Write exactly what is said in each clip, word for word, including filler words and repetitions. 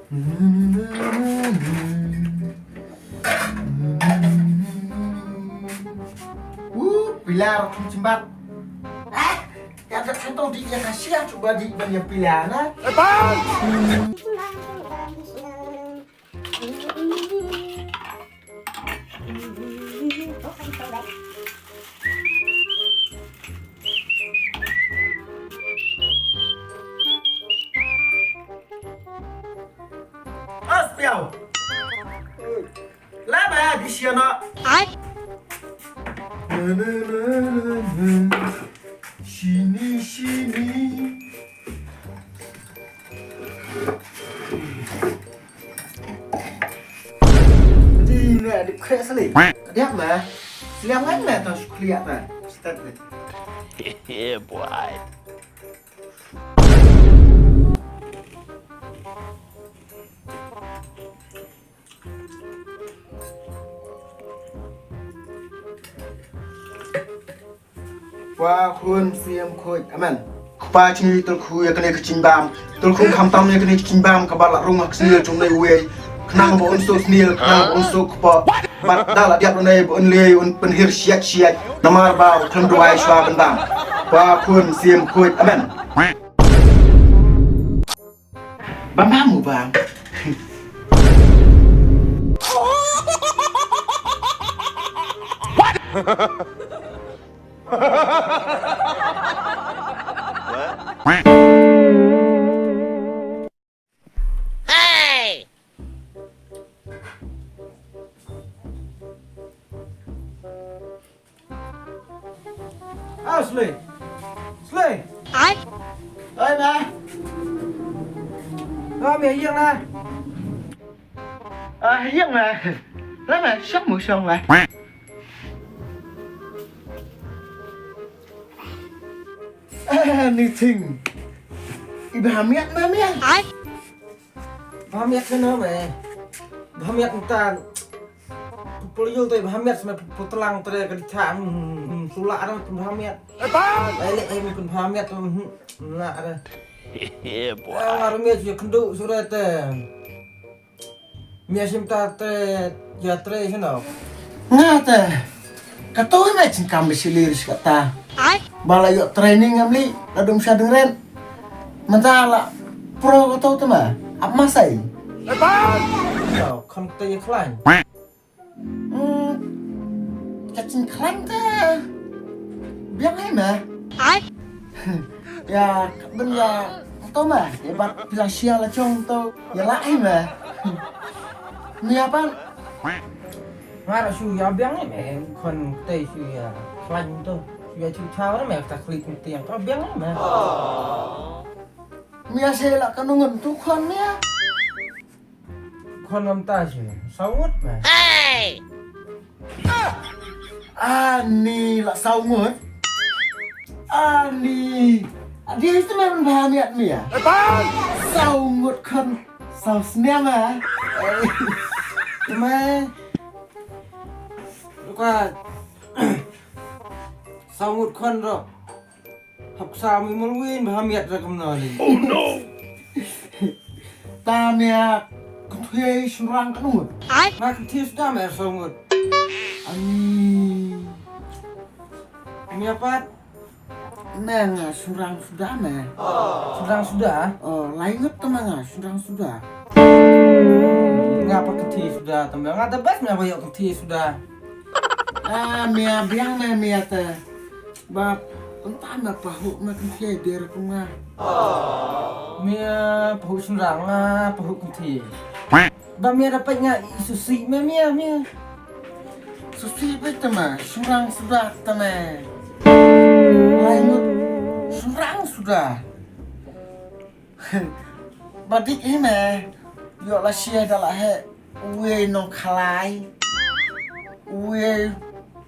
Uh, pilar kum chimbat. Ah, ya dak kantong di ya kasia cuba di ban ya pilar na. As piau. La ba di siano. Ai. Sini sini. Di ne di kre sali. Dia ma. Seliang lain ma tang sukliak ta. Start ni. Yeah, boy. Wa khun siem khuid. Amen. Kpa chini tul khu ya kane ka chingbam. Tul khu kham tam ya kane ka chingbam ka ba la rung ha ka sniel chung nei wei. Khnang ba un so sniel, khnang ba un so kpa. Ba da la diap nei ba un lei un penhir siat siat. Namar ba u khlem duai shwa bendam. Wa khun siem khuid. Amen. Bam bam u bam. Hey! Ah, Slei. Slei. Ai. Ai, ma. Ah, mi yang na. Ah, yang na. Lah, ma, siang mu siang lah. Ah, ni ting. Iba miat ma miat. Ai. Bha miat kano me. Bha miat ntan. Pul yul te bha miat me putlang tre ka ditha. Sula ara pun bha miat. Ai le ai pun bha miat. La ara. Ngar miat ya kendu sura te. Mia sim ta tre ya tre sino. Nga te. Kato me chin kam bisilir sikata. Ba la yok training amli la dum sha dengren. Menta la pro ko to tema. Ap masai. Kham te ye khlain. Ka chin khlain te. Biang ai ma. Ai. Ya ben ya to ma. Ya bat pila sia la chong to. Ya la ai ma. Ni apa? Nga ra shu ya biang ni me khon te shu ya khlain to. Shu ya chu cha ra me ta klik ni tiang. Ka biang ni me. Mia se la ka nungun tu khon mia. Khon ngam ta shu. Saw ngut me. Hey! Ani la saw ngut. Ani. Dia itu me bha miat mia. Saw ngut khon. Saw sniang ah. Mai. Luka. Saw ngut khon ro. Hap sa mi mul win bha miat ra kam no li. Oh no. Ta mia kthie shunrang ka ngut. Ai. Ma kthie suda me saw ngut. Ani. Mia pat. Nang, ah, surang suda me. Surang suda? Oh, lai ngut ta ma nga, surang suda. Nga pa kthie suda ta ma nga, the best me ba yok kthie suda. Ah, mia biang me mia te. Ba, entah me pahu me kthie der ku nga. Mia pahu surang nga, pahu kthie. Ba mia dapat nga i susi me mia mia. Susi ba tama, surang suda tama. Ai mut, surang suda. Ba dik hi me. Yo la sia da la he. Ue nong khalai. Ue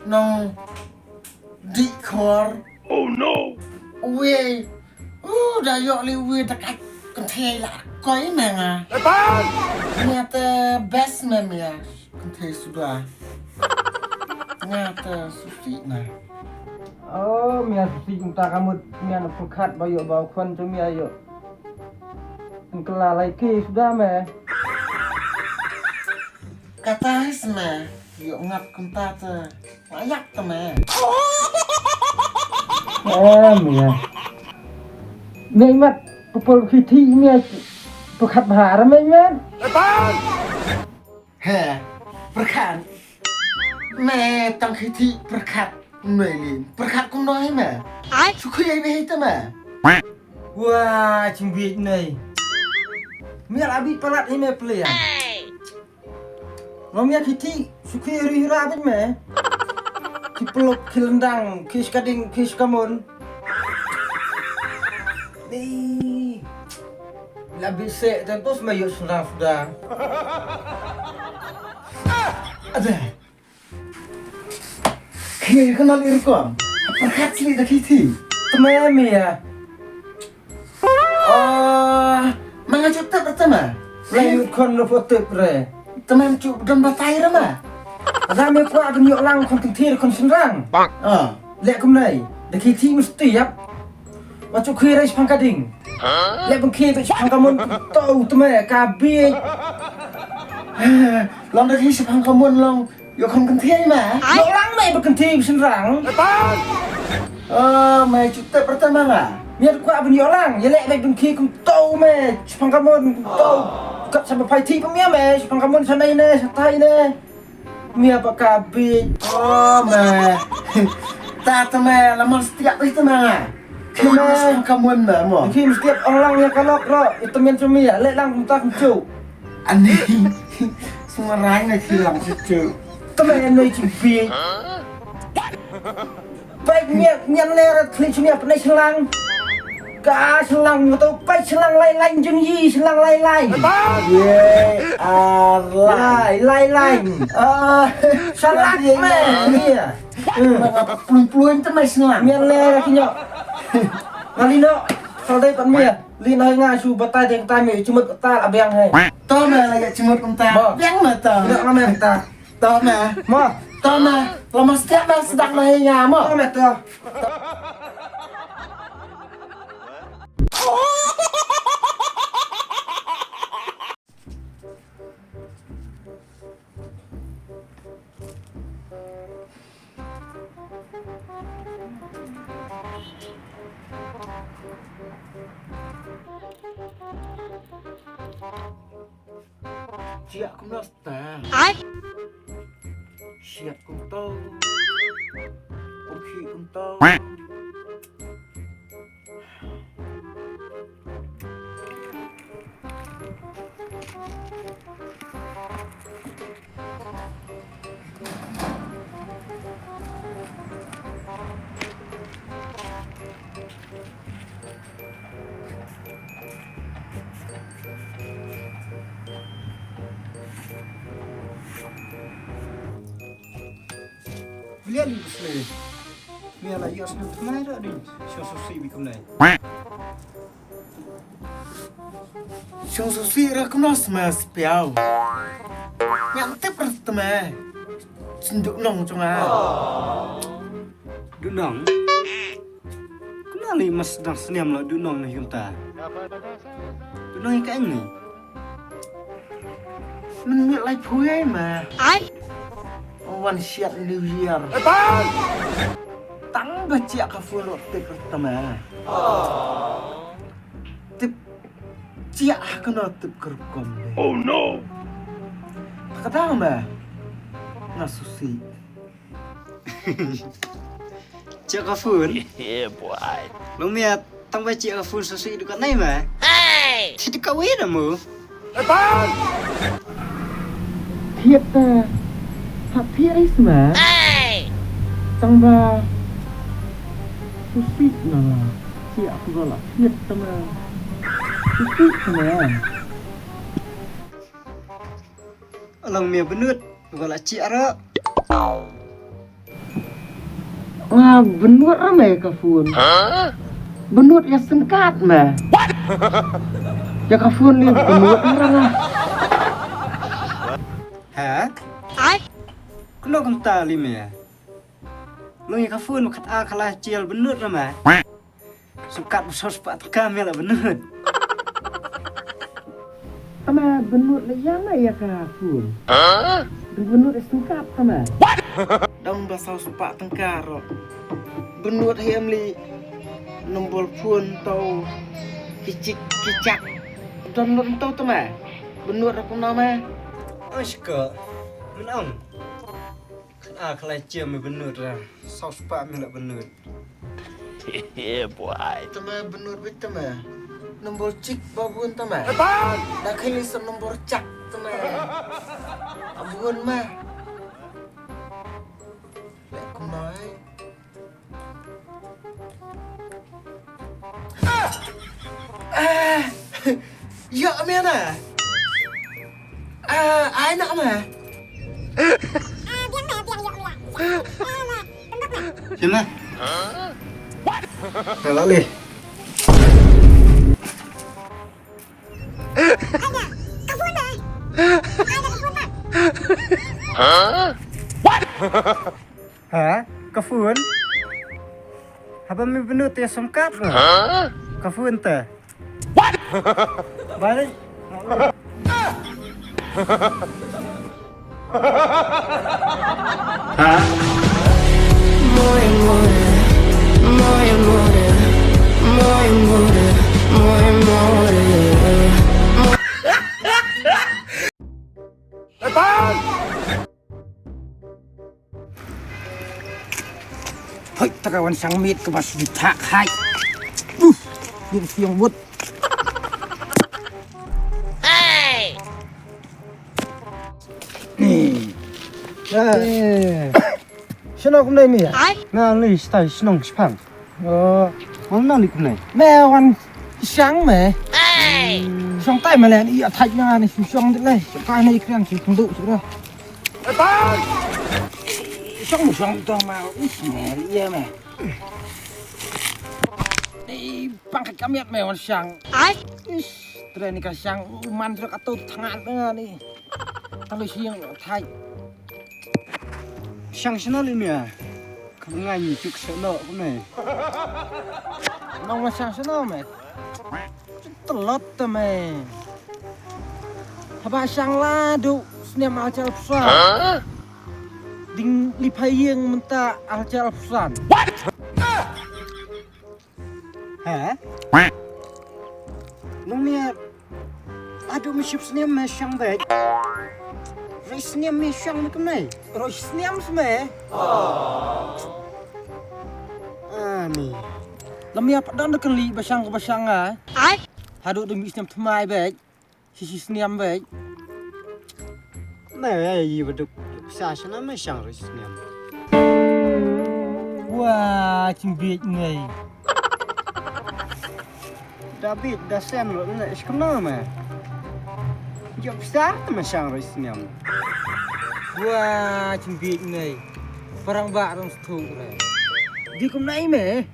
nong dik khor. Oh no. Ue. Uh, da yok li ue da kai kthie la koi me nga. Nga te best me mia. Kthie suda. Nga te susi na. Oh, mia susi kumta ka mut mia na pukhat ba yok ba khon tu mia yok. Ngkla lai ki suda me. Ata hi sma. Ïoh ngap kumta te. Layak te me. Ah, mia. Mei mat pepol khithi mia. Pekhat bahar mei mat. He, pyrkhat. Me tang khithi pyrkhat. Mei lin pyrkhat kumno hi me. Ai. Sukhi ai be hi te me. Wah, chim biej nei. Mia la bi palat hi me pelian. Long ïa ki ti, sukhi ri ra bit me. Ki peluk, ki lendang, ki skading, ki skamon. Ni. La bi se dan pos me yo sudah sudah. Ada. Ki kenal irkom. Perhat sini dah ki ti. Teme me ya. Ah, manga cup tep tama. Lai khon lo fo tep re. Tama cup dam batai re ma. Ram me kwa dun yok lang khon kentir khon sinrang. Ah. Lek kum nai. Da ki ti mesti yap. Wa cup khi rai sepang kading. Lek bun khi bek sepang kamun tau tama ka bek. Long da ki sepang kamun long. Yo kham kynthei ma. Yo lang mai ba kynthei ba shin rang. Oh, mai chut te pertama nga. Miat kwa ban yo lang, ya lek bek ban khi kum tau mai, chupang kamon kum tau. Kat sa ba phai thi pam ya mai, chupang kamon sa nai ne, sa thai ne. Mia ba ka bi. Oh, mai. Ta ta mai, la mon setiap itu ma nga. Khi mai chupang kamon ma mo. Khi setiap ong lang ya kalok ro, itu men chumi ya, lek lang kum ta kum chu. Ani, sumar rang na khi lang chu chu. Tama ya noi chi bi. Pai nya nya le rat khli chu nya pnai selang. Ka selang to pai selang lai lai jung yi selang lai lai. Ye ar lai. Lai lai lai. Ah, selang me. Ye. Plun plun tama selang. Nya le rat nyo. Ngali no. Sal dai pan me. Li noi nga shu batai deng tai me chumut ta abiang hai. To me la ya chimut kumta. Mo. Biang ma to. Ina nga me ta. To me. Mo. To me. La mas tiap ma sedang ma hi nga mo. To me to. Chia kumno sta. Ai. Siat kumto. Kumki kumto. Lian sle. Ni ala yos nu tmai ra din. Sho so si bi kumnai. Shong susi ra kumno sma spiaw. Nyang tip ra tma. Snduk nong chunga. Duk nong. Kumno li mas dang sniam lo duk nong na yunta. Duk nong ka ni. Min mit lai phui ma. Ai. Wan siat New Year. Tang ba chiah ka phone ro tip ra tma. Tip chiah ha kano tip ka rukom de. Oh no. Ka dang ba. Nga susi. Chiah ka phone. Yeah boy. Long miat tang ba chiah ka phone susi du ka nai ma. Hey. Ti du ka wi na mu. Thied te ha thied ris ma. Tang ba susi na la. Chiah ka la thied te ma. Susi te ma. Alang mia benut, ko la chiah ra. Nga benut ra me ka phone. Benut ya sengkat me. Ya ka phone ni benut ra nga. Ha? Ai. Kno kumta li me. Long ya ka phone kat a kala chial benut ra me. Sukat besos pa teka me la benut. Tama benut la ïa ma ïa ka phone. Benut sengkap tama. Dang ba saw spah tyngka ro. Benut hi em li nombor phone tau kichik kichak. Download tau tama. Benut ra kumno ma. Oshka. Menang. Khlai jia me benut ra. Saw spah me la benut. Yeah, boy. Tama benut bit tama. Nombor chik babun tama. Da khali sa nombor chak tama. Abun ma. Lek kumai. Ah! Ïa me na. Ah, ai na ma. Sini. Salah leh. Ha? Ka phone? Haba me benut te sumkap no? Ka phone te. Balik. Ha? Hoi, ta ka wan shang miet ka bas di thak hai. Uh, di siang wut. Hey! Ni. Eh. Shano kumne mi ya? Ai? Na ni stai shnong shpang. Oh, wan na ni kumne. Me wan shang me. Hey! Shang tai me len i athaj na ni shang de le. Shang kai ni kren shi kundu shi ra. Shong shong to ma u smel ye me. Ei, pang ka miat me wan shang. Ai. Ish, tre ni ka shang u man tre ka tu thangat nga ni. Talu siang thai. Shang shano li me. Ka ngai ni chuk shano me. Nong wan shang shano me. Tlot te me. Haba shang la du snem arhajar arphew san. Ding li phai ïing mynta arhajar arphew san. He? Nong me adu me ship snem me shang bek. Roi snem me shang me kemne. Roi snem me. Ani. Lam ïa pat don da kali ba shang ba shang ah. Ai. Hadu demi snem tmai bek. Sisi snem bek. Ne ai ba duk sa sana me shang roi snem. Wa chim bek ngai. David da sen ro ne iskno me. Jop sa me shang roi snem. Wa chim bek ngai. Parang ba rong sthu re. Di kum nai me.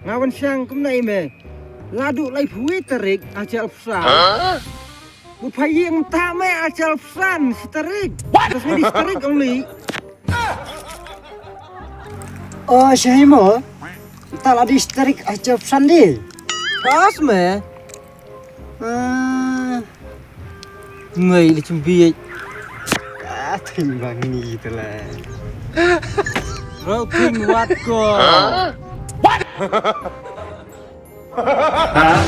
Nga wan shang kumne me. Ladu lai phui tarik arhajar arphew san. Bu phai ïing ta me arhajar arphew san shi tarik. Terus ni di shi tarik only. Oh, shahi mo. Ta la di shi tarik arhajar arphew san di. Pas me. Ah. Ngai le chim biej. Ka thing bang ni te le. Rau thing wat ko. Huh? What? Huh?